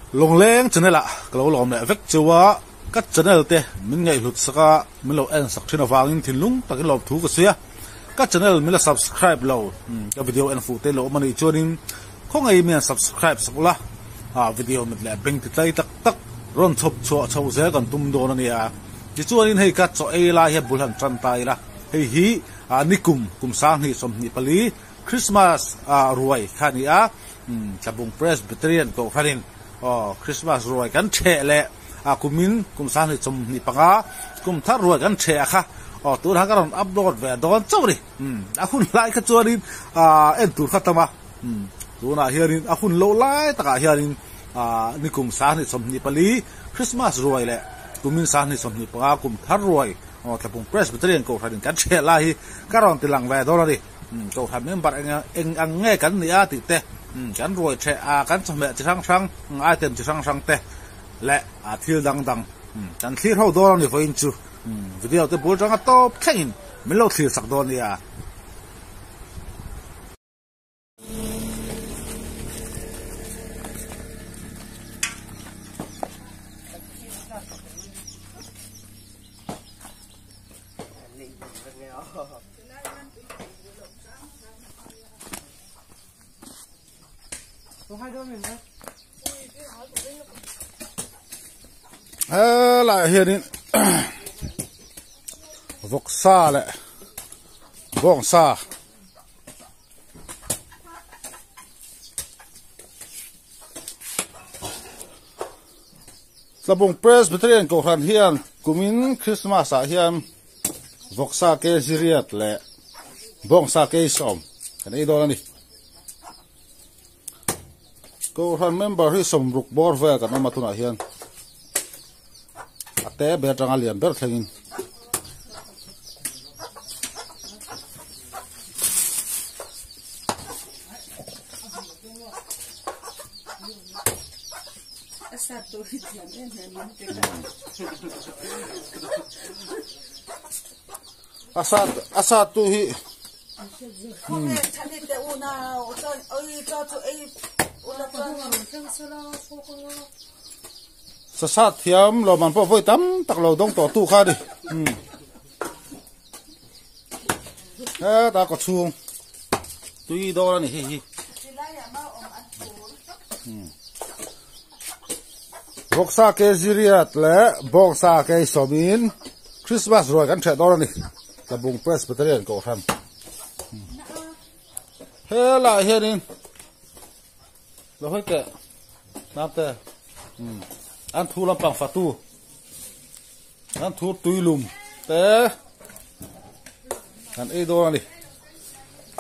Lawngleng channel ah ka lo lawm leh vek cheu a, ka channel te min ngaihhlut sak a, min lo en sak thin avangin thinlung takin lawm thu ka sawi a, ka channel min la subscribe lo, ka video en fuh te lo awm a nih chuanin khawngaih mian subscribe sak ula, video mit leh beng ti tlai tak tak rawn chhawp chhuah chhoh zel kan tum dawn a nia. Tichuanin hei ka chaw ei lai hian bul han tan ta ila, hei hi nikum kum 2024 Christmas ruai kha a ni a, Tlabung Presbyterian Kohhranin Christmas ruai kan theh leh kumin kum 2025 kum thar ruai kan theh a kha tunah ka rawn upload ve dawn chauh a ni. A hun lai kha chuanin en tur kha tam a, tunah hianin a hun loh lai takah hianin nikum 2024 Christmas ruai leh kumin 2025 kum thar ruai Tlabung Presbyterian Kohhranin kan theh lai hi ka rawn ti lang ve dawn a ni. Kohhran member eng ang nge kan nih a tih te, kan ruai theh a kan chawhmeh chi hrang hrang, item chi hrang hrang te leh thil dang dang kan thlir ho dawn a ni vawiin chu. Video te bul tanga tawp thlengin min lo thlir sak dawn nia. Helaiah hianin vawksa leh bawngsa Tlabung Presbyterian Kohhran hian kumin Christmas ah hian vawksa kg riat leh bawngsa kg sawm kan ei dawn a ni. Kohhran member hi sawmruk bawr vel kan awm a tunah hian a te ber atanga lian ber thlengin. A sat a sat tu hi Sa sat thiam lawmman pawh vawi tam tak lo dawng tawh tu kha a ni. Heta kaw chhung tui dawn a ni hei hi. Vawksa ke ziriat leh bawngsa ke sawmin Christmas ruai kan ṭheh dawn a ni. Tlabung Presbyterian Kohhran. Helaiah hianin lo hawi teh hnamte an thu lampang fatu. An thur tuilum te kan ei dawn a ni.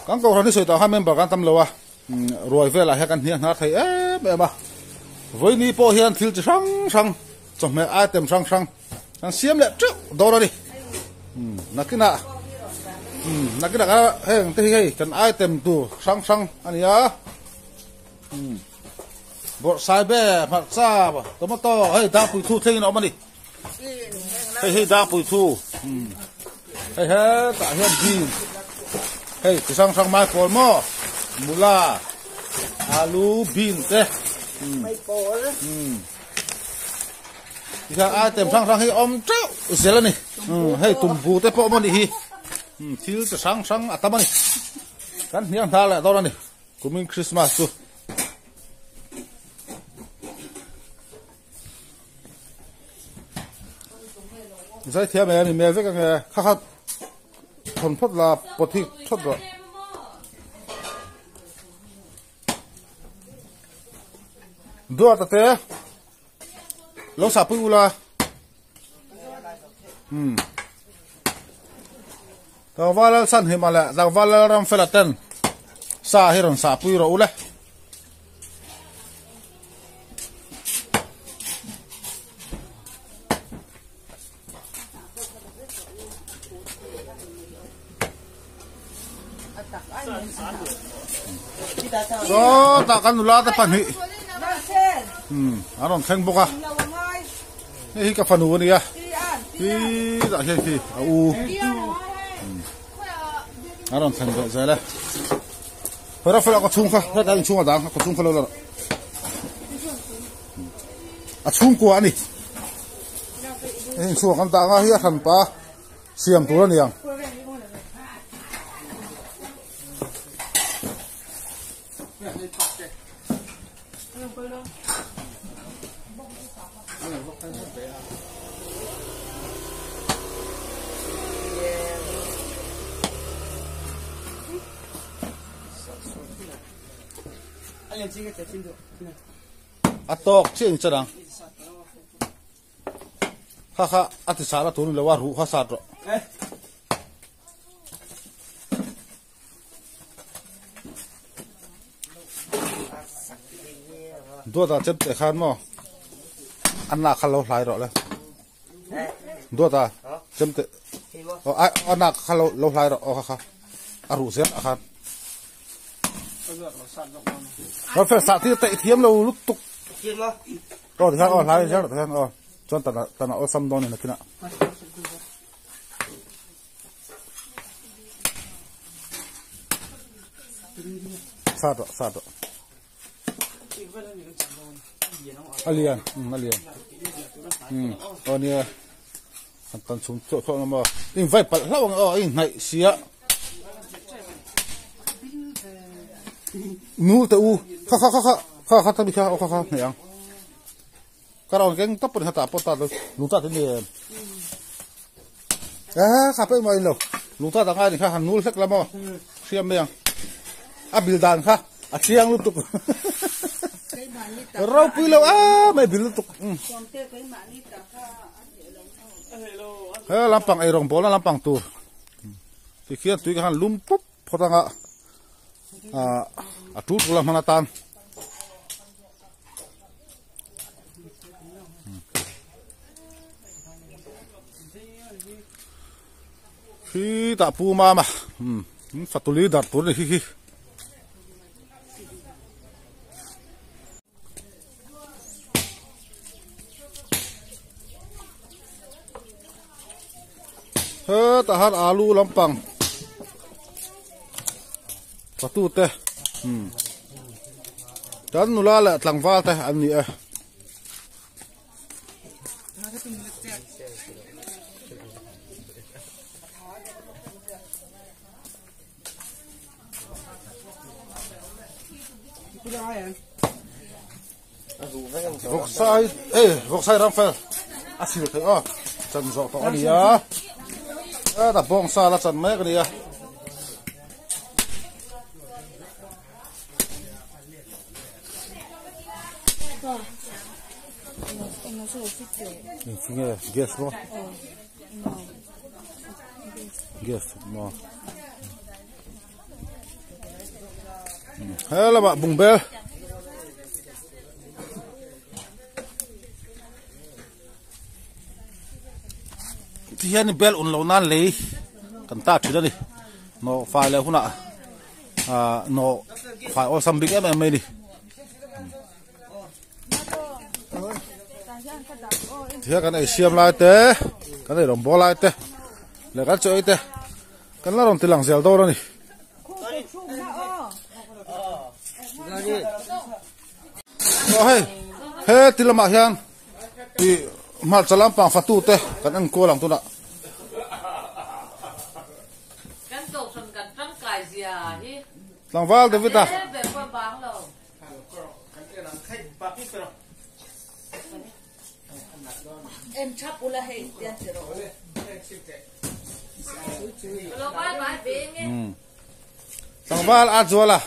Kan kohhran hi sawi tah khan member kan tam lo a, ruai velah hian kan hniang hnar thei em em a. Vawiini pawh hian thil chi hrang hrang chawhmeh item hrang hrang kan siam leh teuh dawn a ni. Nakinah nakinah heng te hi hei kan item tur hrang hrang a ni a. Bawrhsaibe, hmarcha, tomato hei dangpui thu thlengin a awm a ni. Hei hi dangpui thu hei hetah hian bean hei chi hrang hrang mai pawl maw mula alu bean te tikhian item hrang hrang hi awm teuh zel a ni hei tumbu te pawh awm a nih hi thil chi hrang hrang a tam a ni kan hniang hna leh dawn a ni kumin Christmas chu. Zai thiam em i mel vek ange kha kha thawn phawt la pawt hi thawt rawh. Duat ate lo sa pui ula. Hmm. Tlangval lal san hima leh tlangval lal ram fela ten sa hi rawn sa pui rawh ule. Sawtah kan nula te pahnih an rawn thleng bawk a hei hi ka fanu a nia hi tah hian khi a u a rawn thleng deuh zel e. Hera fela ka chhung kha heta in chhung a dang ka chhung kha lo la rawh. A chhungkua a ni. Hei inchhungah kan dah ang a, hei a hranpa siam tur a ni ang. A tawk chiah in chan ang. Kha kha a ti sar a tur ni lo a ruh kha sat rawh. Duat ah chem teh khan maw an nak kha lo hlai rawh le. Duat ah chem teh a nak kha lo hlai rawh aw kha kha a ruh zel ah khan. Rafel sah tir teih thiam lo lutuk. Aw tikhan aw hlai zel rawh tikhan aw chuan tana tana awlsam dawn in nakinah. Sat rawh sat rawh. A lian um a lian um aw nia kan tan chhum chhuah chhuah ang maw in vai palh hlauh ang aw a inhnaih sia nu te u kha kha kha kha kha kha ta mi kha aw kha kha hnaih ang ka rawn keng tawp pawh ni kha tah pawh ta lo lung ta te ni em e kha pawh engmah in lo lung ta dang ai ni kha han nul hlek la maw hriam mai ang a bil dan kha a chiang lutuk ropui lo a mai bil lutuk he lampang ei rawng bawlna lampang tur tikhian tui kha han lum pup phawt anga a tul tul a hman atan. Khi tah pu mama um fatuli dar tur ni khi khi. Hetah hian alu lampang patu te umm kan nula leh tlangval te an ni e. Vawksai eh vawksai ram fel a sil theih aw chan zawh tawh a ni a hetah bawngsa la chan mek a ni a. Engtinge gas maw gas maw he lamah bungbel ti hian bel un lo nan lei kan ta thin a ni nawh fai leh hunah ah nawh fai awlsam bik em em mai a ni. Tihian kan ei siam lai te kan ei rawn bawl lai te leh kan chaw ei te kan la rawn ti lang zel dawn a ni. Aw hei he ti lamah hian ih hmarcha lampang fatu te kan en kual ang tunah. Tlangval David a. Tlangval a zual a.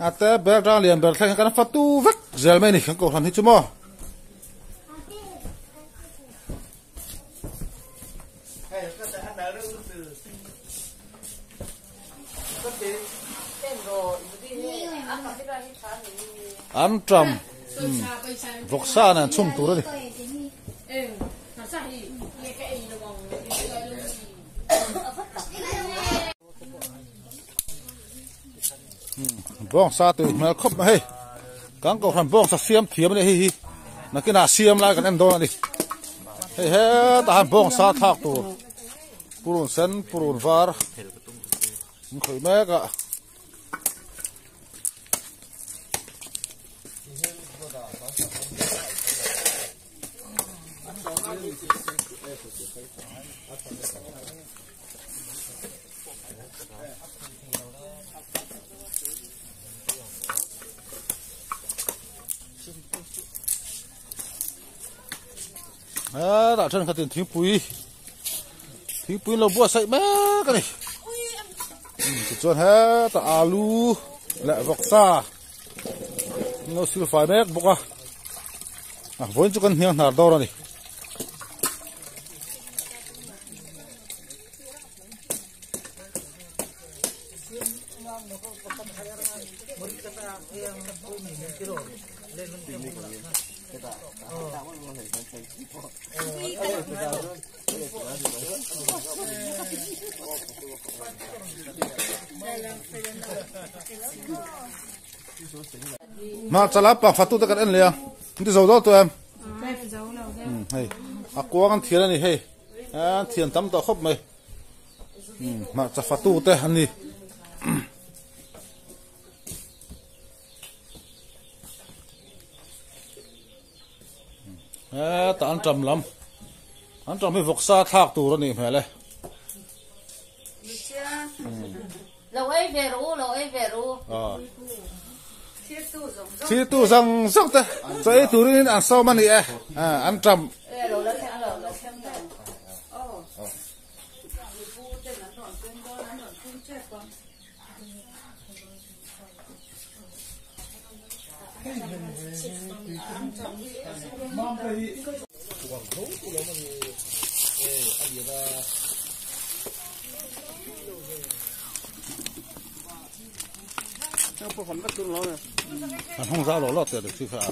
Ate ber tang lian ber thleng kan fatu vek zel mai ni kan kohhran hi chu maw. An tram vawksa nen chhum tur a ni. Bawngsa tui hmel khawp mai hei kan kohhran bawngsa siam thiam a ni hei hi nakinah siam lai kan en dawn a ni hei hetah hian bawngsa thlak tur. Purun sen purun var an khawih mek a. Hetah thenkhatin thingpui thingpui lo buatsaih mek a ni tichuan hetah alu leh vawksa an lo sil fai mek bawk a a vawiin chu kan hniang hnar dawr a ni. Hmarcha lampang fatute kan en leh a, an ti zo dawn tawh em? Hei a kuang an thian a ni hei an thian tam tawh khawp mai hmarcha fatute an ni. Hetah an ṭam lam an ṭam hi vawksa thlak tur a nih hmel e. Lo ei ve rawh u, lo ei ve rawh u. Thirtu zawng zawng te chaw ei turin an sawm a ni e, an ṭam. An hung zau lo lo teh dik kha a.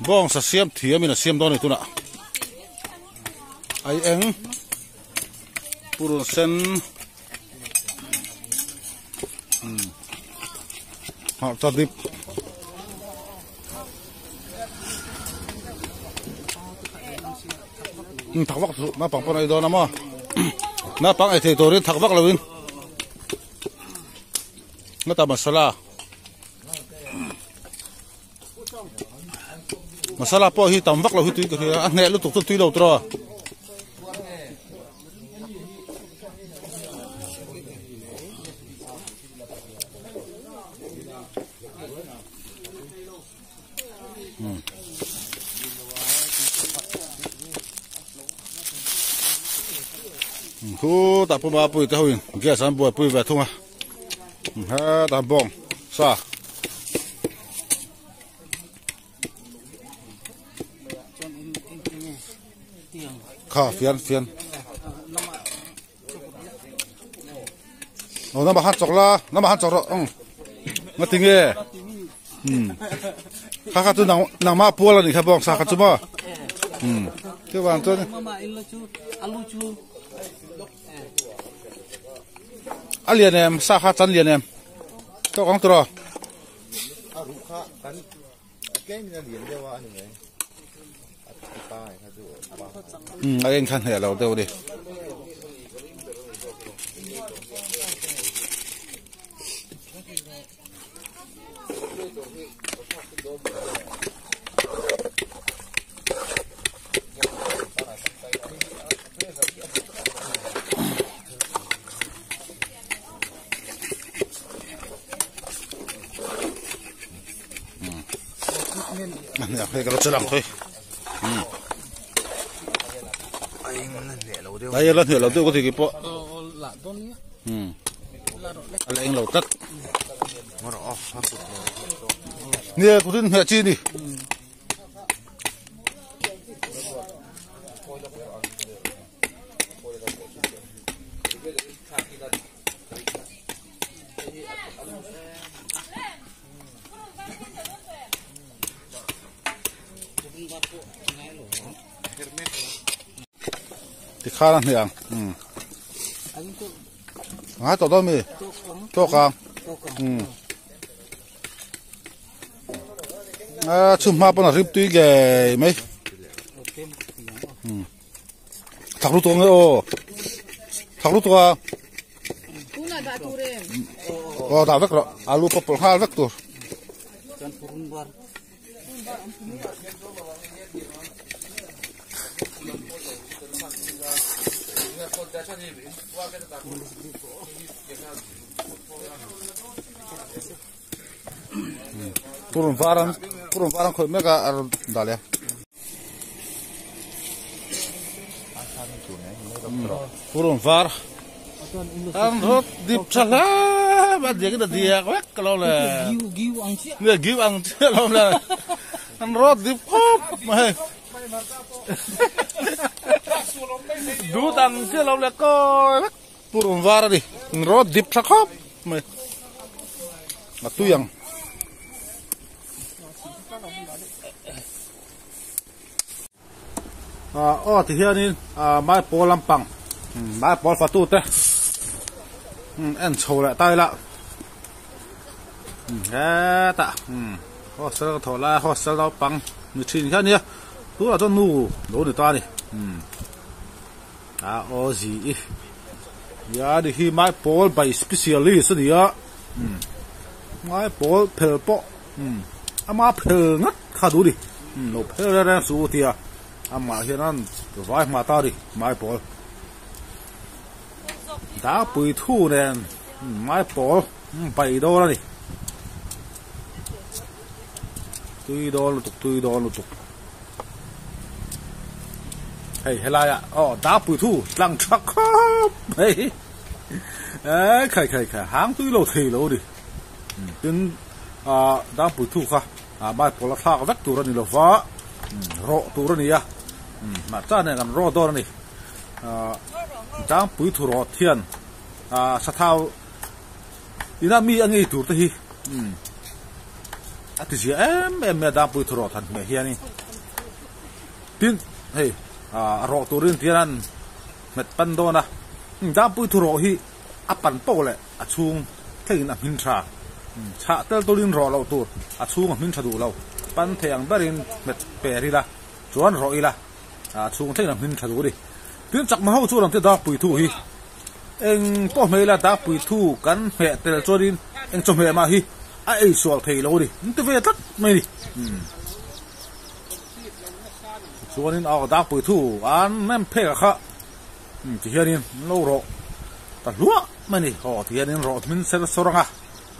Bawng sa siam thiam in a siam dawn a ni tunah. Ai eng. Purun sen hmarcha dip thak vak chu naupang pawn a ei dawn a maw naupang ei thei turin thak vak lovin heta masala Masala pawh hi tam vak lo hi tui ka hria a hneh lutuk chu tui lo tawh khutah puma pui te ho in gas an buaipui ve thung a hetah bawng sa. Kha fian fian Ồ, nó mà hát chọc la, nó mà hát chọc rồi, nó tiếng nghe, kha kha chu nang nang ma pual ani kha bawng sa kha chu maw, thế vàng chuan a lian em sa kha chan lian em tawk ang tawh A ruh kha kan tlem in a lian deuh a a ni mai a ti pangai kha chu a pangai. Umm a en kha hneh lo deuh a ni. Đây là hiểu là tôi có thể cái bộ là anh lẩu tắt nè có tin mẹ chi đi Tikhan a hniang umm ngai tawh dawn mi tawk ang umm a chhun hma pawn a rip tui ngei mai umm. Thak lutuk ang e aw. Thak lutuk a. Tunah dah tur em? Aw dah vek rawh. Alu pawh pawlh nghal vek tur. Chuan purun var. Purun var an purun var an khawih mek a a rawn dah leh a. Purun var an rawt dip tha hle mai a diak in a diak vek a lo le nge giu ang chiah a lo le an rawt dip khawp mai hei dut ang chiah a lo le kawi vek purun var a ni an rawt dip tha khawp mai a tui ang. Aw ti hianin maipawl lampang maipawl fatu te en chho leh ta ila hetah hostel ka thawh lai hostel naupang ni thin hian nia tunah chuan nu lo ni ta a ni a aw zi i nia ni hi maipawl by specialist a ni a maipawl phel pawh ama phel ngat kha duh a ni. Lo phel reng reng suh u tia amah hian an vai hma ta a ni maipawl dangpui thu nen maipawl pai dawn a ni tui dawn lutuk tui dawn lutuk hei helaiah aw dangpui thu tlang tha khawp mai eh khai khai khai hang tui lo thei lo a ni tin ah dangpui thu kha. Ah maipawl a thlak vek tur a ni lo va, rawh tur a ni a, mah chan hian kan rawh dawn a ni. Ah tlangpui thu rawt hian ah sathau ina mi a ngei tur te hi a ti zia em em mai a tlangpui thu rawt han hmeh hianin. Tin hei ah rawh turin tihian an hmet pan dawn a, tlangpui thu rawh hi a pan poh leh a chhung thlengin a hmin tha. Chhah tel tulin rawh loh tur a chhung a hmin tha duh lo. Pan thei ang berin hmet per ila, chuan rawh ila, a chhung thlengin a hmin tha duh a ni. Tin chakma ho chuan ang te Dakpui thu hi eng pawh hmeh ila Dakpui thu kan hmeh tel chuanin eng chawhmeh mah hi a ei sual thei lo a ni. An ti ve tlat mai a ni. Chuanin aw Dakpui thu an nem phek a kha. Ti hianin lo rawh ta hluah mai a ni. Aw ti hianin rawh hmin ser sawr ang a,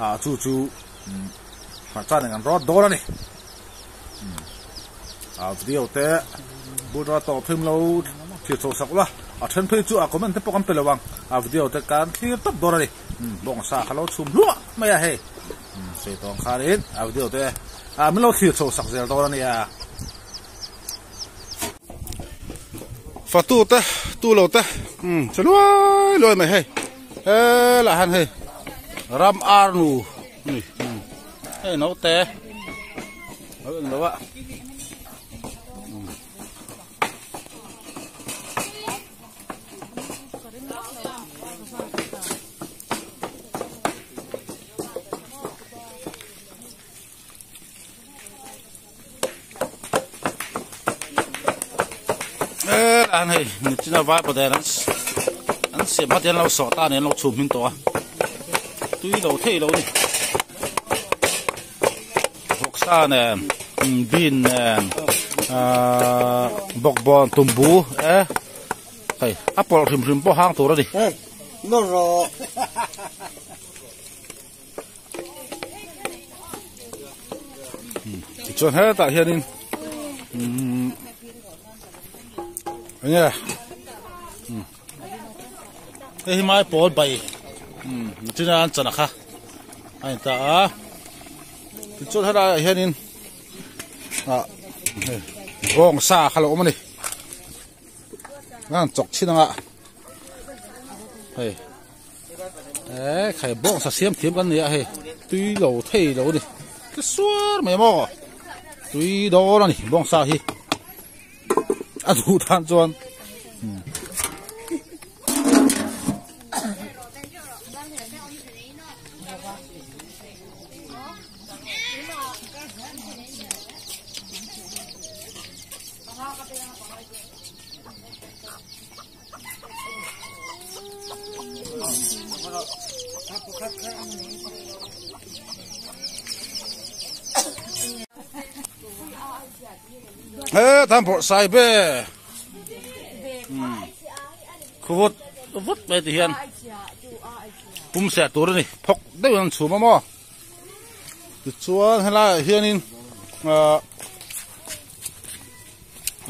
ah chu chu hmarcha nen kan rawt dawn a ni. Ah video te bul tawp thim lo thlir chho sak ula, a then phei chu a comment te pawh kan pe lo ang, a video te kan thlir tawp dawn a ni. Bawngsa kha lo chhum hluah mai a hei, sei tawng khanin a video te min lo thlir chho sak zel dawn a nia. Fatu te tu lo te umm che luai luai mai hei helaiah hian hei ram ar nu a ni umm hei naute lo en lo a umm. An hei nichina vai paden an an siam kha te an lo sawh ta a ni an lo chhum hmin tawh a tui lo thei lo a ni vawksa nen bean nen ahh bawkbawn tumbu e hei a pawlh hrim hrim pawh hang tur a ni. Tichuan hetah hianin umm enge umm hei hi maipawl bai umm nichina an chana kha a ni ta a tichuan helaiah hianin ah hei bawng sa kha lo awm a ni an chawk chhin anga hei. Eh khai bawng sa siam thiam kan ni a hei tui lo thei lo a ni tla suar mai maw tui dawn a ni bawng sa hi a duh tan chuan He tan pawh sai be khuvut vut mai ti hian pum seh tur a ni phawk deuhin an chhum a maw tichuan helaiah hianin ahh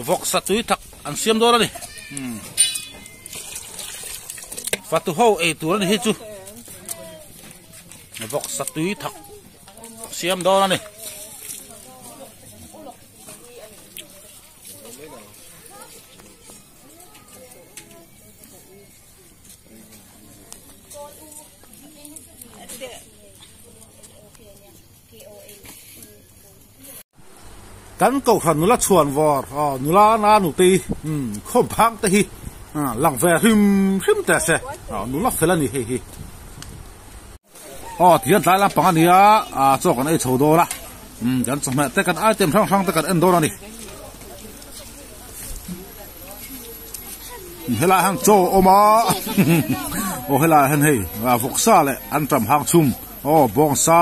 vawksa tui tak an siam dawn a ni fatu ho ei tur a ni hi chu vawksa tui thak siam dawn a ni. Kan kohhran nula chhuan vawr aw nula na nutei umm khawm phang te hi lang ve hrim hrim teh se aw nula fel a ni hei hi. Aw tihian tlai lampang a nia ah chaw kan ei chho dawn a umm kan chawhmeh te kan item hrang hrang te kan en dawn a ni. Helaiah hian chaw a awm a aw helaiah hian hei vawksa leh antam hang chhum aw bawngsa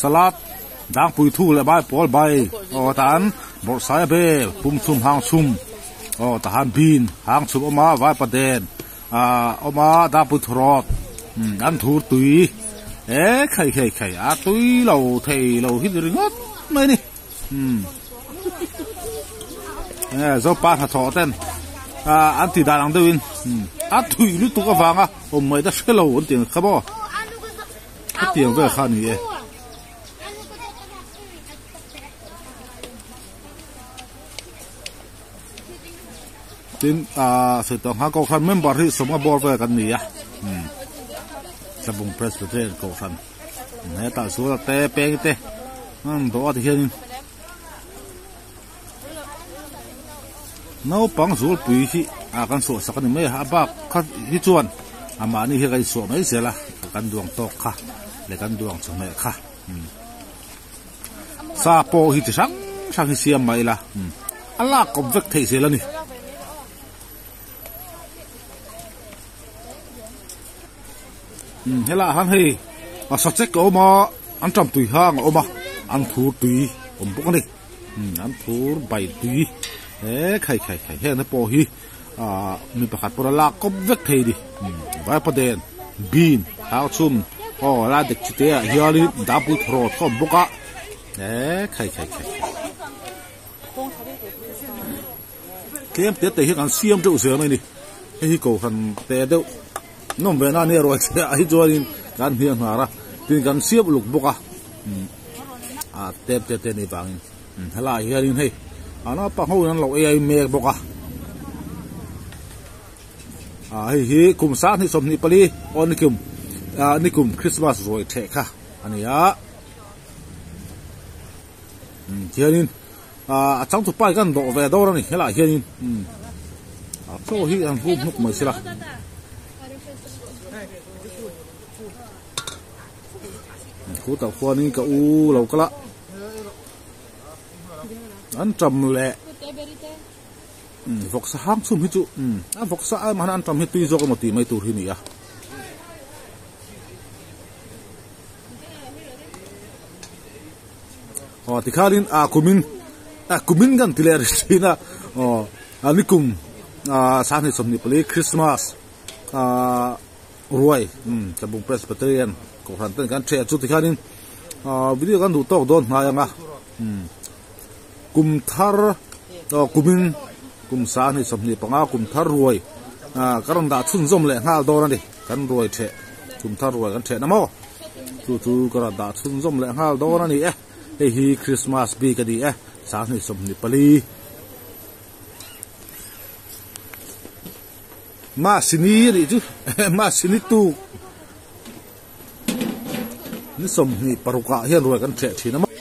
salad dangpui thu leh bai pawl bai aw tan bawrhsai a bel pumchhum hang chhum aw tahan bean hang chhum a awm a vaipa den ah awm a dangpui thurawt an thur tui e khai khai khai a tui lo thei lo hi ni ringawt mai a ni. Umm enge zopa hnathawh ten ah an tih dan ang deuhin umm a thui lutuk avanga awm mai te hrelo an tih ang kha maw hetiang vel kha a ni e. Tin ah sawi tawh ang khan kohhran member hi sawmnga bawr vel kan ni a umm Tlabung Presbyterian kohhran. Hetah sual te peng te an dawh a ti hianin naupang zualpui hi ah kan suah sak a ni mai a a bak kha hi chuan a mahni hi kan insuah mai zel a kan duang tawk kha leh kan duang chawhmeh kha umm sa pawh hi chi hrang hrang hi siam mai ila umm a lak kawp vek theih zel a ni. Helaiah hian hei a sachek a awm a an tam tui hang a awm a an thur tui awm bawk a ni an thur bai tui he khai khai khai heng te pawh hi ahh mi pakhat pawh a lak kawp vek thei a ni vaipaden bean hang chhum aw lai dek chi te ah hianin dapui thaw rawt a awm bawk a he khai khai khai tlem te te hi kan siam teuh zel mai a ni hei hi kohhran te deuh nawm ve na a nia ruai chhiah ah hi chuanin kan hniang hnar a tin kan siam uluk bawk a umm ah tlem te te anih vangin umm helaiah hianin hei a naupang ho in an lo ei ai mek bawk a ah hei hi kum sanghnih 24 aw nikum ah nikum Christmas ruai theh kha a ni a umm tihianin. Ahh a changtu pa hi kan dawh ve dawr a ni helaiah hianin umm a chaw hi an hum hnuk mai sela. Khutah khuanin ka u lo kal a an tam leh umm vawksa hang chhum hi chu umm a vawksa ai mahna an tam hi tui zawk emaw tih mai tur hi a ni a. Aw tikhanin ah kumin ah kumin kan ti leh rih thin a aw a nikum ah sanghnih 24 Christmas ah ruai umm Tlabung Presbyterian kohhran ten kan ṭheh chu tikhanin ah video kan duh tawk dawn hnai ang a umm kum thar aw kumin kum sanghnih 25 kum thar ruai ah ka rawn dah chhunzawm leh nghal dawn a ni kan ruai ṭheh kum thar ruai kan ṭhehna maw. Chu chu ka rawn dah chhunzawm leh nghal dawn a ni e. Hei hi Christmas bik a ni e, sanghnih 24. Mahsini a nih chu, mahsini tuk ni 26 ah hian ruai kan ṭheh ṭhin a maw.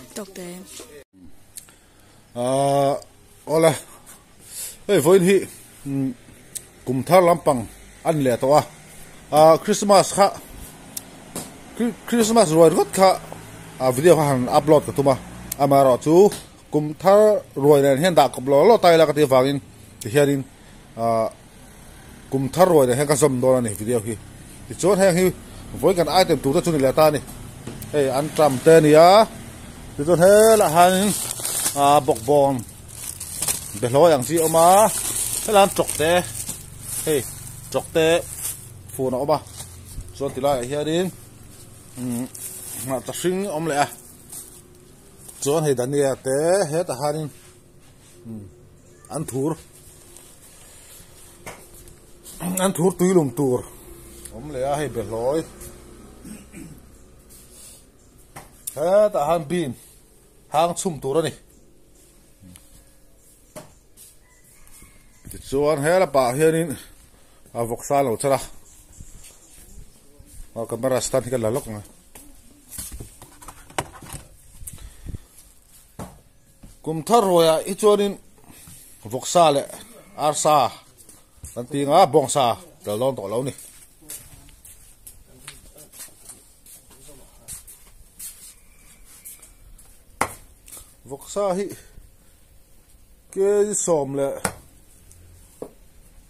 Ahh awle hei vawiin hi kum thar lampang a ni leh tawh a ahh Christmas kha Christmas ruai ringawt kha a video kha han upload ka tum a amaherawh chu kum thar ruai nen hian dah kawp lo lo ta ila ka tih avangin tihianin ahh kum thar ruai nen hian ka zawm dawn a ni video hi tichuan heng hi. Vawiin kan item tur te chu ni leh ta a ni. Hei an tram te a ni a, tichuan helaiah hianin ah bawkbawn behlawi ang chi a awm a, helaiah hian tawk te hei tawk te fun a awm a, chuan ti laiah hianin umm hmarcha hring a awm leh a, chuan hei dania te hetah hianin umm an thur. An thur tui lum tur awm leh a hei behlawi hetah hian bean hang chhum tur a ni tichuan he lapah hianin a vawksa an lo char a aw camera stand hi ka la lawk ang e. Kum thar ruaiah hi chuanin vawksa leh arsa kan ti ang a, bawngsa tel dawn tawh lo a ni. Vawksa hi kg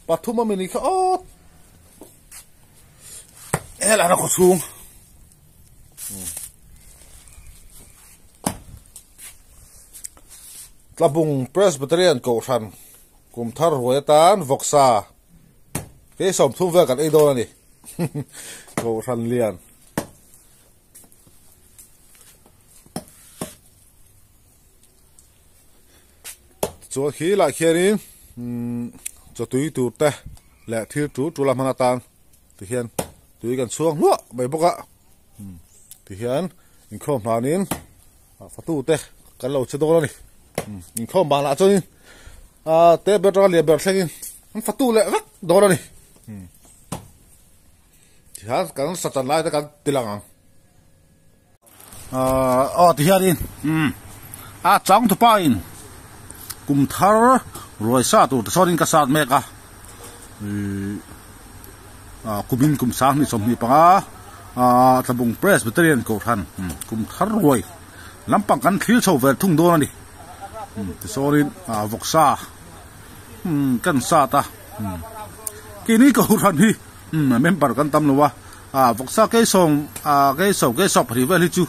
13 a mi ni kha awt helai a khawchhung. Tlabung Presbyterian Kohhran kum thar ruai atan vawksa kei 30 vel kan ei dawn a ni Kohhran lian. Chuan khi lah khianin chawtui tur te leh thil tul tul a hman atan tihian tui kan chhuak hluah mai bawk a tihian inkhawm hlanin fatu te kan lo che dawn a ni inkhawm banah chuanin te ber atanga lian ber thlengin an fatu leh vek dawn a ni tihian kan sachan lai te kan ti lang ang. Aw ti hianin a chang tupa in kum thar ruai sa tur te sawn in ka sat mek a kumin kum 2025 Tlabung Presbyterian Kohhran kum thar ruai lampang kan thlir chho ve thung dawn a ni tichuanin vawksa kan sat a keini Kohhran hi member kan tam lo a. Ah vawksa keisawm ah keisawm keisawm pahnih vel hi chu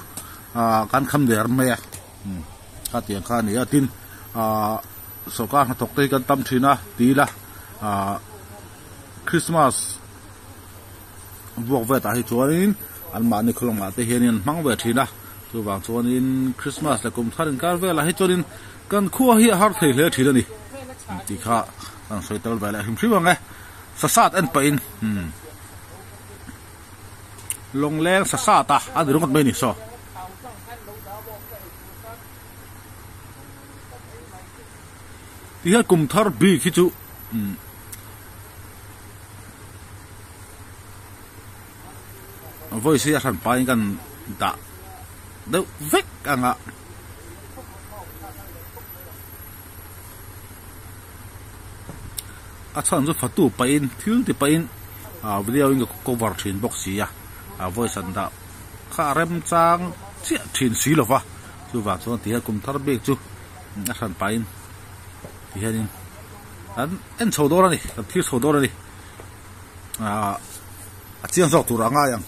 ah kan kham der mai a kha tiang kha a ni a tin ah sawrkar hnathawk te hi kan tam thin a ti ila ah Christmas vuak vet ah hi chuanin anmahni khawlawngah te hianin an hmang ve thin a chuvang chuanin Christmas leh kum thar inkar velah hi chuanin kan khua hi a har thei hle thin a ni tih kha kan sawi tel ve leh hrim hrim ang e sasat en pahin umm. Lawngleng sa sat a a ni ringawt mai a ni saw. Ti hian kum thar bik hi chu umm voice hi a hran pahin kan dah deuh vek ang a. A chhan chu fatu pahin thil ti pahin ah video in ka cover thin bawk si a ah voice an dah kha a remchang chiah thin si lova chuvang chuan ti hian kum thar bik chu a hran pahin ti hianin an en chho dawn a ni kan thlir chho dawn a ni ah a chiang zawk tur a ngai ang.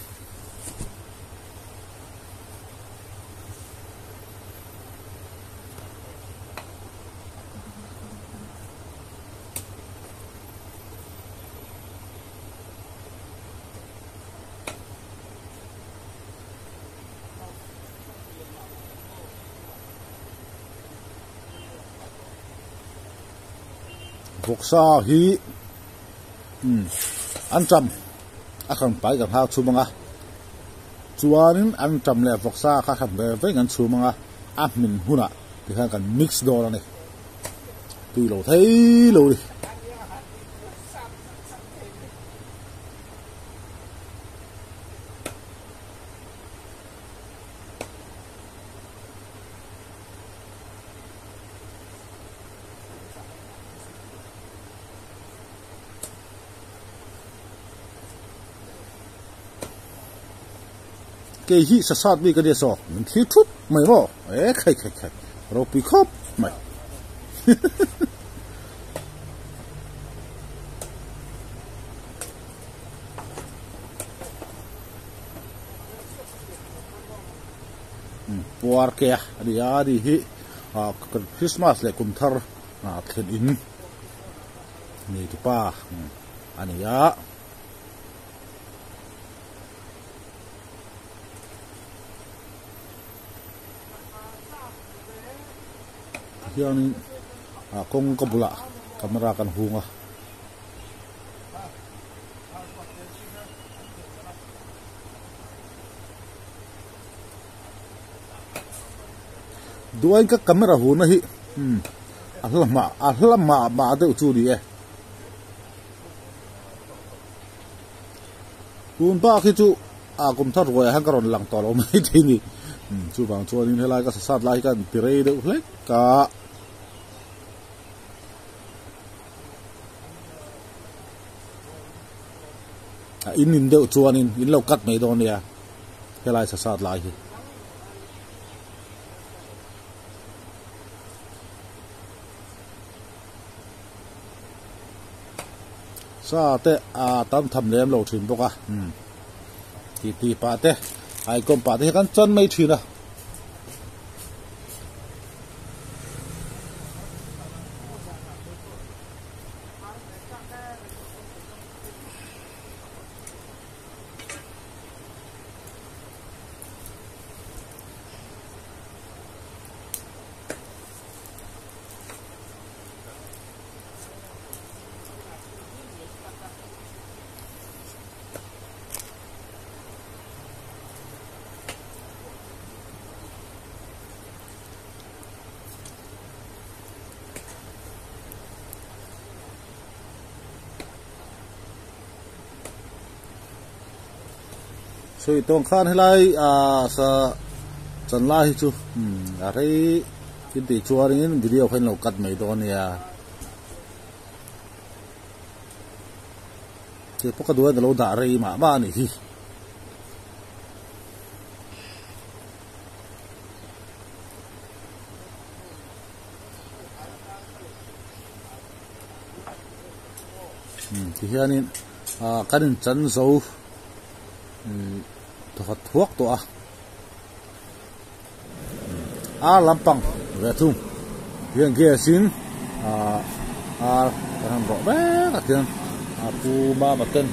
Vawksa hi an ṭam a hran pai kan hau chhum ang a chuanin an ṭam leh vawksa kha hran ve vek an chhum ang a a hmin hunah tikhan kan mix dawn a ni. Tui lo thei lo ni. Kei hi sasat mi ka nia saw min thlir thup mai maw e khai khai khai ropui khawp mai. Puar ke a ni a ni hi Christmas leh kum thar thlen in nei tupa a ni a. Hianin kawngka bulah camera kan hung a. Duain ka camera huna hi a hla mah a hla mah mah deuh chu ni e. Tun bak hi chu a kum thar ruaiah hian ka rawn lang tawh lo mai thei ni. Chuvang chuanin helai ka sasat lai hi ka inti rei deuh hlek a. A in in deuh chuanin in lo cut mai dawn nia helai sasat lai hi. Sa te a tam tham lem lo thin bawk a umm ti ti pah te aikawm pah te hi kan chan mai thin a. Sawi tawng khan helai ah sa chan lai hi chu a rei in tih chuanin video kha in lo cut mai dawn a nia. Kei pawh ka duh a ka lo dah rei mah mah a nih hi. Tihianin ah kan inchan zo thawkhat thuak tawh a ar lampang ve thung hian gas in ah ar kan han rawh mek a tiang a pu mama ten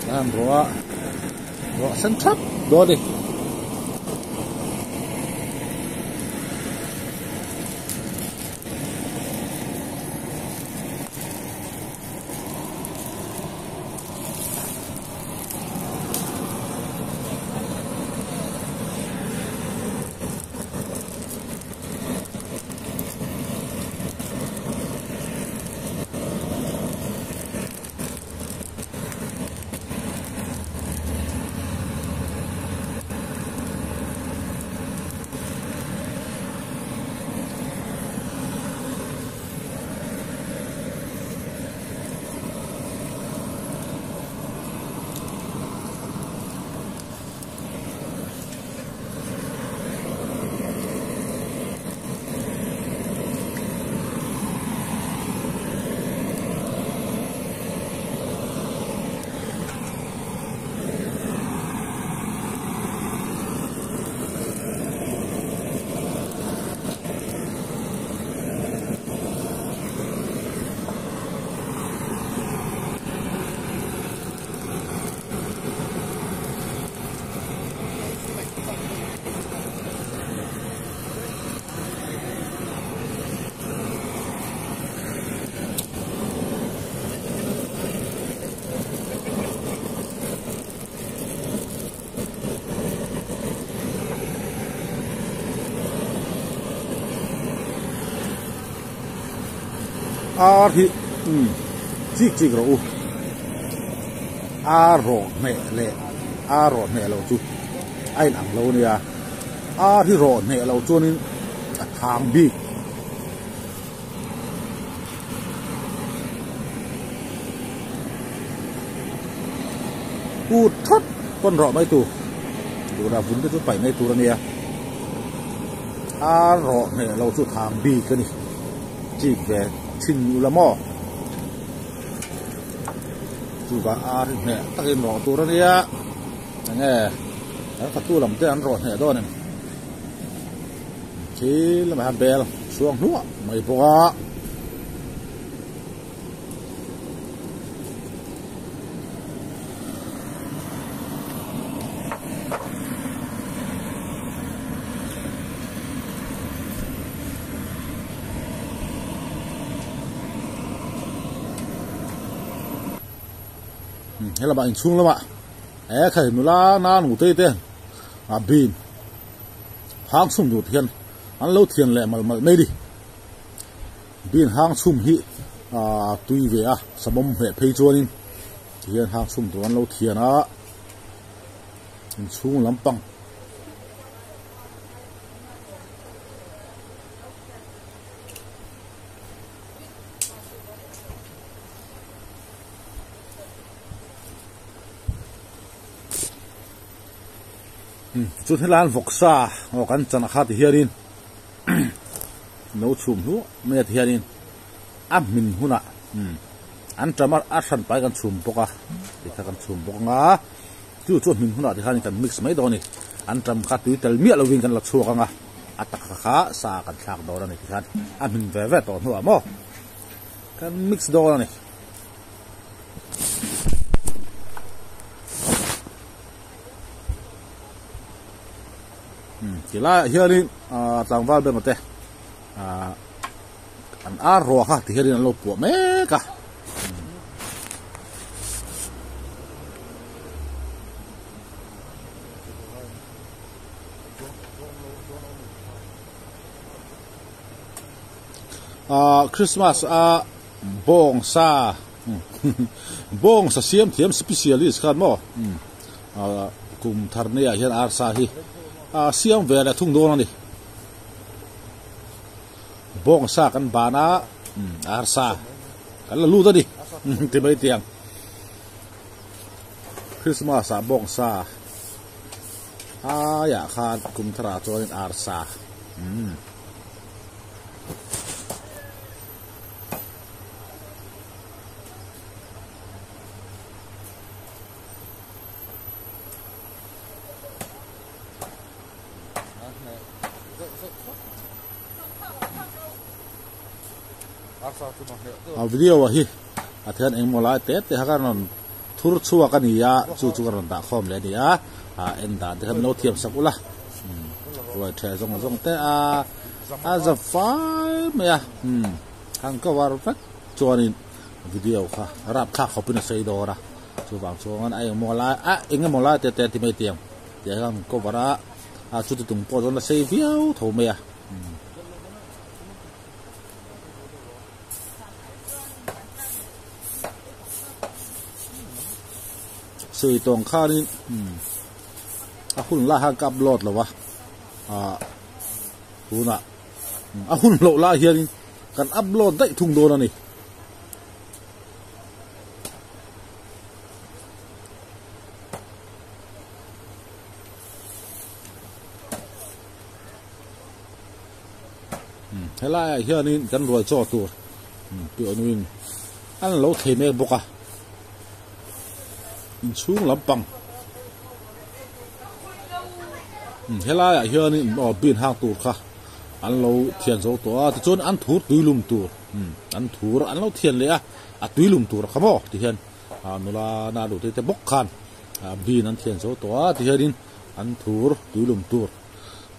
an han rawh a rawh sen thap dawn a ni. Ar hi umm chik chik rawh u ar rawh hneh leh ar rawh hneh loh chu a in ang lo a nia ar hi rawh hneh loh chuanin a thang bik. Kut thawt pawn rawh mai tur duhdah vun te chu paih mai tur a nia ar rawh hneh lo chu thang bik a ni chik ve thin ula maw chuvang ar hi hneh takin rawh tur a nia enge an fatu lam te an rawh hneh dawn em. Khi lamah hian bel chhuang hluah mai bawk a. Helamah inchhung lamah he khai nula na nute te a bean hang chhum tur hian an lo thian leh malh malh mai a ni. Bean hang chhum hi ah tui ve a samawm hmeh phei chuanin tihian hang chhum tur an lo thian a inchhung lampang. Chu helai an vawksa aw kan chan kha ti hianin no chhum hluah mai a ti hianin a hmin hunah an ṭam a a hran pai kan chhum bawk a tikha kan chhum bawk ang a chu chu a hmin hunah tikhan kan mix mai dawn a ni an ṭam kha tui tel miah lovin kan la chhuak ang a a taksa kha sa kan thlak dawn a ni tikhan a hmin ve ve tawh hnuah maw kan mix dawn a ni. Ti laiah hianin ahh tlangval ber mate ahh an ar ruah kha ti hianin an lo puah mek a. Ahh Christmas a bawng sa bawng sa siam thiam specialist khan maw ah kum thar nei ah hian arsa hi ah siam ve leh thung dawn a ni bawng sa kan ban a arsa kan la lut a ni ti mai tiang Christmas ah bawng sa aiah khan kum thar ah chuan arsa umm. A video ah hi a thian engmaw lai te te kha ka rawn thur chhuak a ni a chu chu ka rawn dah khawm leh a ni a ah en dan te kha min lo thiam sak ula ruai ṭheh zawng zawng te a a za fai mai a umm han cover vek chuanin video kha rapthlak khawpin a sei dawn a chuvang chuan a engmaw lai a engemaw lai te te ti mai tiang tih hian cover a a chuti tum pawh chuan a sei viau tho mai a umm. Sawi tawng khanin umm a hun lai khan ka upload lo a ah tunah a hun loh lai hianin kan upload daih thung dawn a ni. Helai ah hianin kan ruai chaw tur piah nuin an lo thei mek bawk a inchhung lampang helai ah hianin aw bean hang tur kha an lo thian zo tawh a tichuan an thur tuilum tur an thur an lo thian leh a a tuilum tur kha maw tihian ah nula na duh te bawk khan bean an thian zo tawh a tihianin an thur tuilum tur.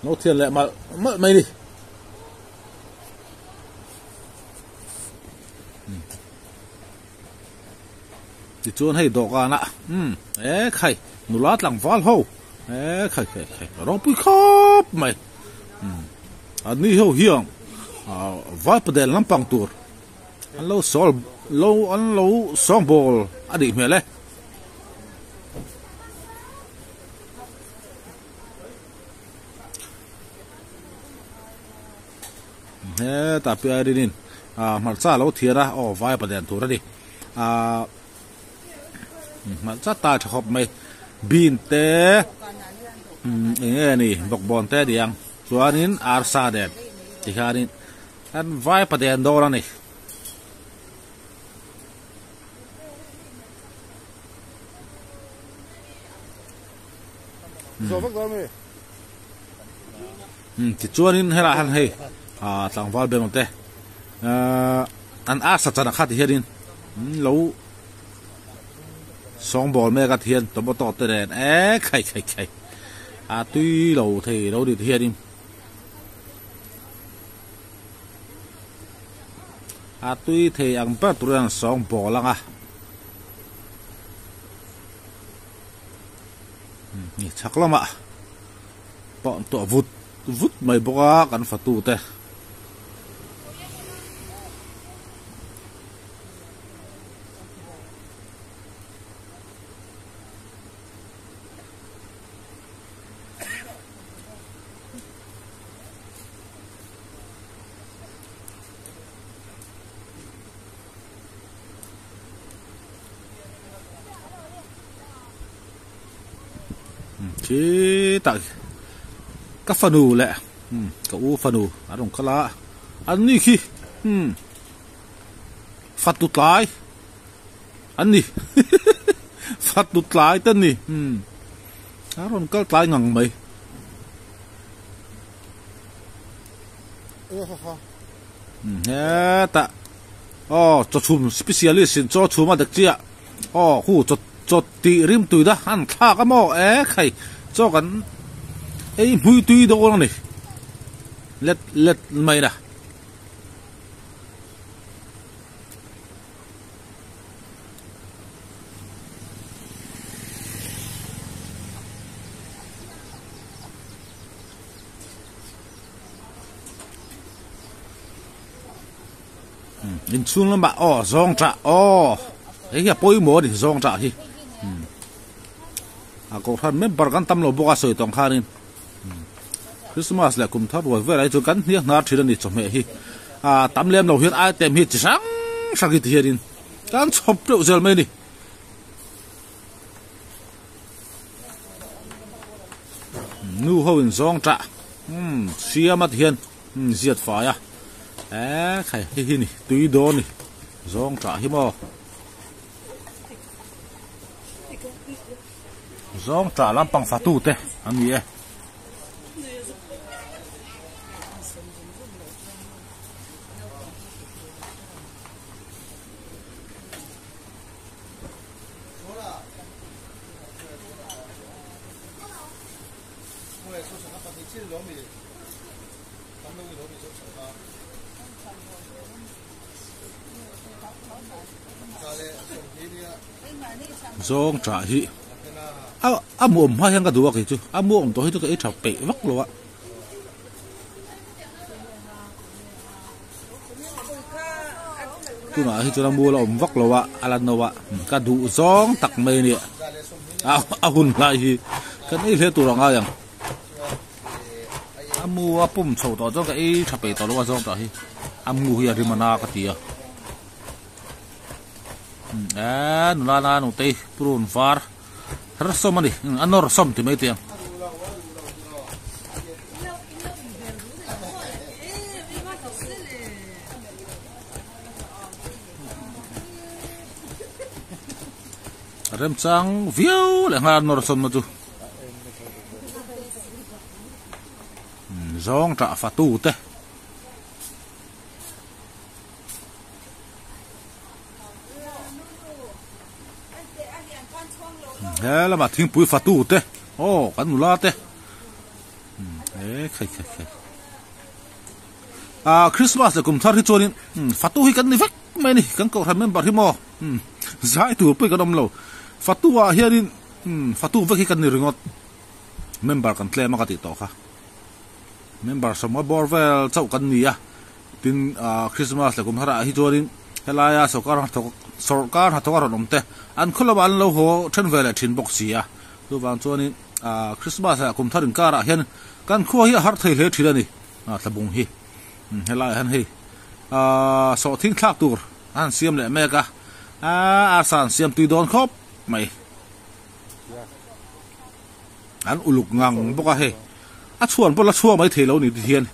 Lo thian leh malh malh mai ni. Tichuan hei dawhkan ah umm e khai nula tlangval ho e khai khai khai ropui khawp mai umm an ni ho hian ah vaipadel lampang tur an lo sawl lo an lo sawngbawl a nih hmel e. Hetah pi Irene in ah hmarcha a lo thiar a aw vai palian tur a ni ah hmarcha ta tha khawp mai bean te umm eng nge ni bawkbawn te a ni ang chuanin arsa nen tikhanin an vai palian dawn a ni. Tichuanin helaiah hian hei ah tlangval ber ang te ahh an arsa chan ah kha ti hianin lo sawngbawl mek a ti hian tomato te nen eee khai khai khai a tui lo thei lo ni ti hianin a tui thei ang ber tur hian an sawngbawl ang a. Ni chhak lamah pawh an tuah vut vut mai bawk a kan fatu te. Khitah ka fanu leh ka u fanu an rawn kal a an ni khi fatu tlai an ni fatu tlai te an ni a rawn kal tlai ngang mai. Hetah aw chaw chhum specialist in chaw chhum a dek chiah aw hu chaw chaw tih rim tui da an thlak a maw e khai chaw kan ei hmui tui dawn a ni let let mai na. Inchhung lamah aw zawng tah aw hei hi a pawimawh a ni zawng tah hi a kohhran member kan tam lo bawk a sawi tawng khanin Christmas leh kum thar ruai velah hi chuan kan hniak hnar thin a ni chawhmeh hi a tam lem lo hian item hi chi hrang hrang hi ti hianin kan chhawp teuh zel mai a ni. Nu ho in zawng tah umm siam a ti hian umm ziat fai a eee khai hei hi ni tui dawn ni zawng tah hi maw zawng tah lampang fatu te an ni e. Zawng tah hi a a muam hma hian ka duh a kei chu a muam tawh hi chu ka ei tha peih vak lo a. Tunah hi chuan a mual a awm vak lo a a la no a ka duh zawng tak mai a nia a hun lai hi kan ei hle tur a ngai ang a mu a pum chho tawh chuan ka ei tha peih tawh lo a zawng tah hi a mu hi a rim a na ka ti a eee nula na nutei purun var her sawm a ni a nawr sawm ti mai teh ang. Remchang viau leh nghal nawr sawmna chu zawng tah fatu te. He lamah thingpui fatu te aw kan nula te e khai khai khai ah Christmas leh kum thar hi chuanin fatu hi kan ni vek mai a ni kan kohhran member hi maw zai tur pawh hi kan awm lo fatu ah hianin fatu vek hi kan ni ringawt member kan tlem a ka tih tawh kha member sawmnga bawr vel chauh kan ni a. Tin, Christmas leh kum harah hi chuanin helaia sawrkar hnathawk sawrkar hnathawk a rawn awm te an khaw lamah an lo haw then ve leh thin bawk si a. Chuvang chuanin Christmas leh kum thar inkarah hian kan khua hi a har thei hle thin a ni, Thlabung hi. Helaiah hian hei sawhthing thlak tur a han siam leh mek a, arsa an siam tui dawn khawp mai. An uluk ngang bawk a hei. A chhuan pawh la chhuak mai thei lo ni ti hian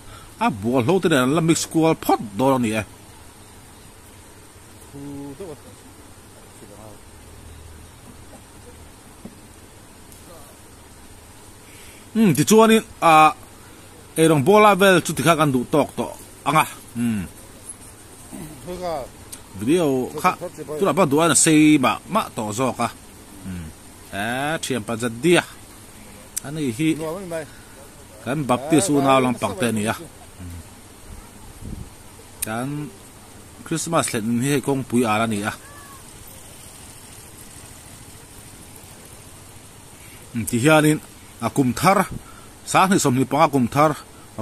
a bual hlo te nen an la mix kual phawt dawn a ni e. Umm tichuanin ah. Eirawng bawla vel chu tikha kan duh tawk tawh ang a, umm. Video kha tunah pawh duh aiin a sei mah mah tawh zawk a, umm. Eee thianpa Jaddia ani hi kan Baptist unau lampang te a ni a, umm. Kan Christmas thlen hi hei kawngpui al a ni a. Ti hianin a kum thar sanghnih 25 kum thar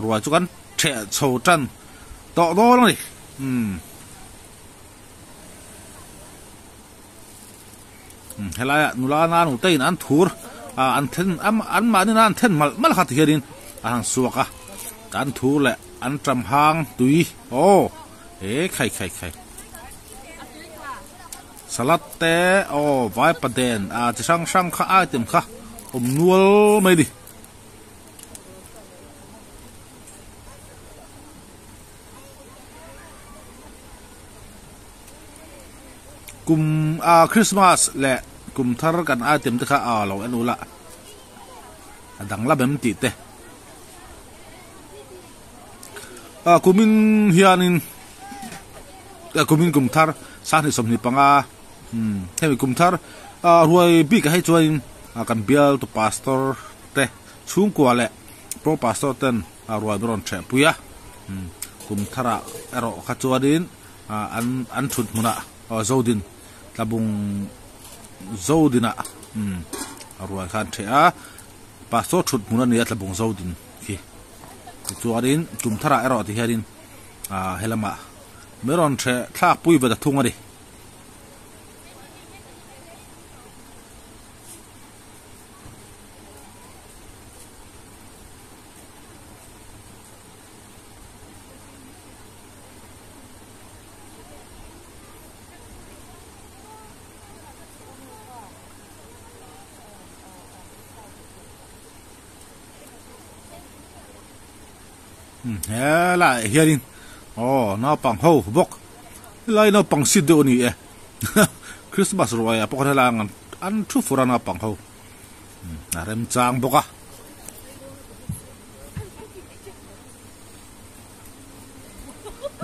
ruai chu kan theh chho tan tawh dawn a ni. Umm helaiah nula nanu te in an thur ah an then an mahni nan an then malh malh kha ti hianin a han suak a an thur leh an tam hang tui aw he khai khai khai. Salad te aw vaipa den ah chi hrang hrang kha item kha awm nual mai a ni. Kum ah Christmas leh kum thar kan item te kha a lo en ula a danglam em tih te. Ah kumin hianin kumin kum thar sanghnih 25 umm hemi kum thar ah ruai bik ah hei chuanin kan bial tu pastor te chhungkua leh pro pastor ten a ruai an rawn theh pui a umm kum thar ah erawh kha chuanin ah an an thut hmunah aw zodin tlabung zodin ah umm ruai kha an theh a pastor thut hmun a ni a tlabung zodin khi tichuanin tum thar ah erawh ti hianin ah helamah min rawn hreh thlak pui ve ta thung a ni. Helaiah hianin aw naupang ho bawk helai naupang sit deuh a ni e Christmas ruaiah pawh khan helai ang an thu fur a naupang ho a remchang bawk a.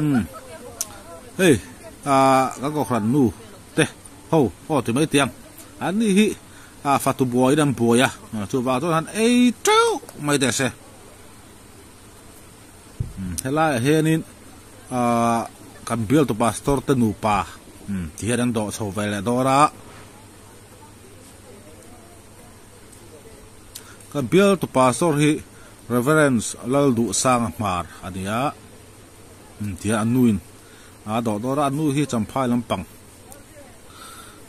Umm hei ah kan kohhran nu te ho aw ti mai tiang an ni hi ah fatu buaiin an buai a chuvang chuan han ei teuh mai teh se umm helaiah hianin ah kan bialtu pastor te nupa umm ti hian an dawh chho ve leh dawn a. Kan bialtu pastor hi Reverend Lalduhsanga Hmar a ni a, tia an nuin a dawh dawr a, an nu hi Champhai lampang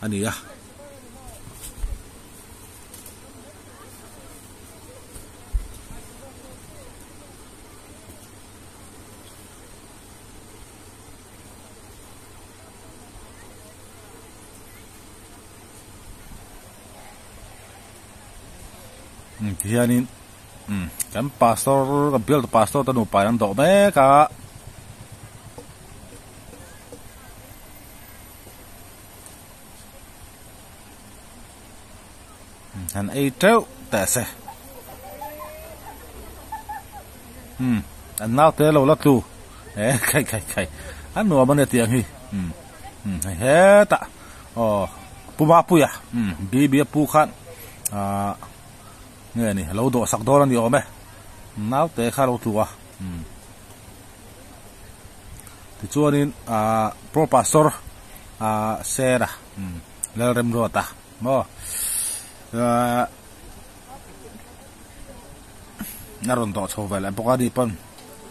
a ni a. Tihianin kan pastor kan bialtu pastor te nupa in an dawh mek a. Han ei teuh teh se. An naute lo la tlu e khai khai khai a nuam a nia tiang hi hei hetah aw Pu Mapuia BB a pu khan ahh nge ni lo dawh sak dawn a ni awm e naute kha a lo tlu a tichuanin ahh Pro Pastor ahh Sera Lalremruata maw ahh a rawn dawh chho ve leh bawk a ni pawn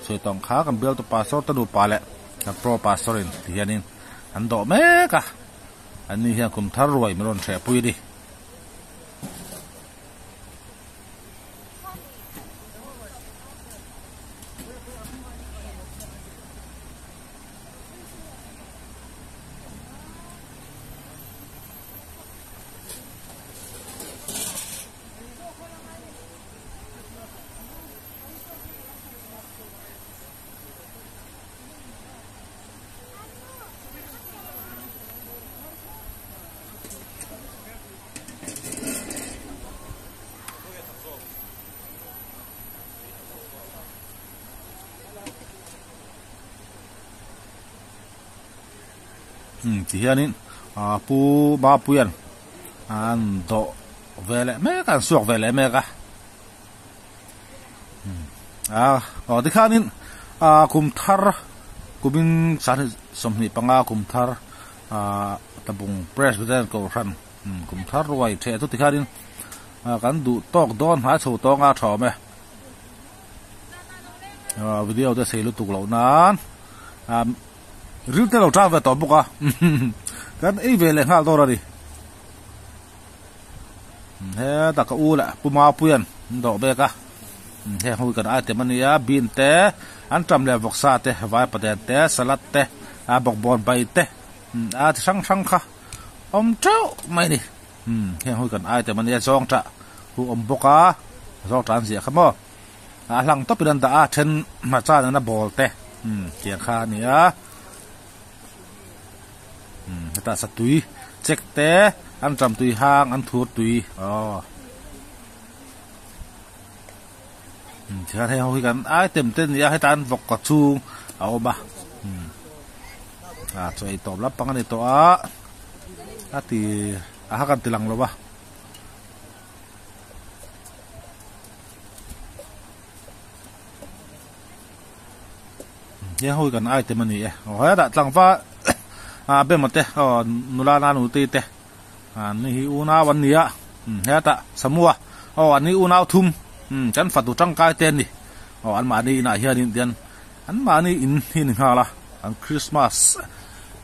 sawi tawng kha kan bialtu pastor te nupa leh kan pro pastor in ti hianin an dawh mek a an ni hian kum thar ruai min rawn hreh pui a ni. Ti hianin Pu Mapuia'n an dawh ve leh mek a, an suak ve leh mek a. Aw tikhanin kum thar kumin 2025 kum thar Tlabung Presbyterian Kohhran kum thar ruai theh chu tikhanin kan duh tawk dawn hnai chho tawng a tha awm e. Video te sei lutuk loh nan ril te lo tang ve tawh bawk a kan ei ve leh nghal dawn a ni. Hetah ka u leh Pu Mapuia'n an dawh bek a heng ho hi kan item a nia bean te an tam leh vawksa te vaipaden te salad te bawkbawn bai te a chi hrang hrang kha awm teuh mai a ni. Umm heng ho hi kan item a nia zawng tah hu awm bawk a zawng tah an ziah kha maw a hlang tawp in an dah a then hmarcha nena ball te umm tiang kha a ni a umm hetah satui chek te an tam tui hang an thur tui aw umm tikhan heng ho hi kan item te a ni a hetah an vawk kaw chhung a awm a umm a chaw ei tawp lampang a ni tawh a. A ti a ha kan ti lang lo va. He ho hi kan item a ni e. Aw he dah tlangva a bema te aw nula na nu te te an ni hi unau an ni a hetah samua aw an ni unau thum kan fatu tangkai te an ni aw an mahni inah hianin tian An mahni in hi a ni nghal a, an Christmas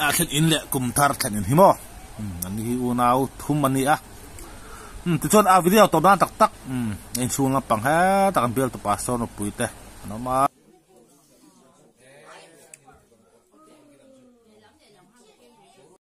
ah thlen in leh kum thar thlen in hi maw? Umm an ni hi unau thum a ni a. Umm tichuan a video tawp nan tak tak umm a inchhung lampang hetah kan bialtu pastor nupui te an awm a.